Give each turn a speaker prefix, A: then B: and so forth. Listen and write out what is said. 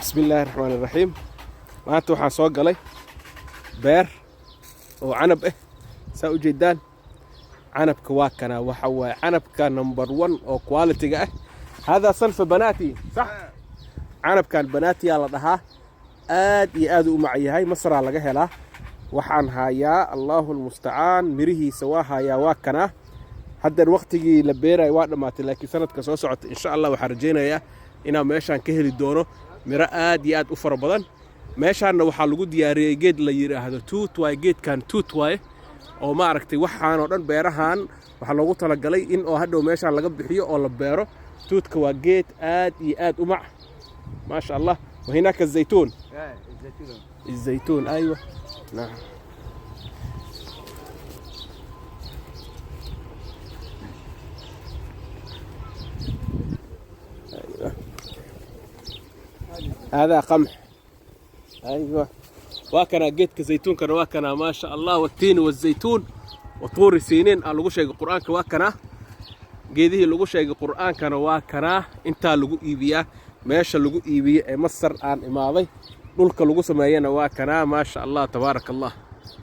A: Bismi illaahi raxmaani raxiim. Maanta waxaan soo galay beer oo canab ah. Saa u jeedaan, canabka waa kana. Waxa waaye canabka number one oo quality-ga ah. Hada صنف بناتي، sax? Canabkan banaatiyaa la dhahaa. Aad iyo aad u mac yahay. Masraa laga helaa. Waxaan hayaa, Allahu lmustacaan, mirihiisa waa hayaa, waa kanaa. Haddeer waktigii la beerayo waa dhammaatay, laakiin sanadka soo socota, insha Allah, waxaan rajaynayaa inaan meeshaan ka heli doono miro aad iyo aad u fara badan. Meeshaanna waxaa lagu diyaariyey geed la yidhaahdo tuut waaye. Geedkan tuut waaye oo maaragtay waxaan oo dhan beerahan waxaa loogu talagalay in oo hadhow meeshaan laga bixiyo oo la beero. Tuutka waa geed aad iyo aad u mac, maasha Allah. وهناك الزيتون.
B: الزيتون.
A: الزيتون، ايوه، نعم. ايوه، هذا قمح. ايوه، waa kana geedka zaytuunkana, waa kana, maasha Allah. والتين والزيتون وطور سينين aa lagu sheegay Qur-aanka. Waa kana geedihii lagu sheegay Qur-aankana, waa kanaa. Intaa lagu iibiyaa meesha lagu iibiyo ee Masar aan imaaday. Dhulka lagu sameeyana waa kanaa, maasha Allah, tabaaraka Allah.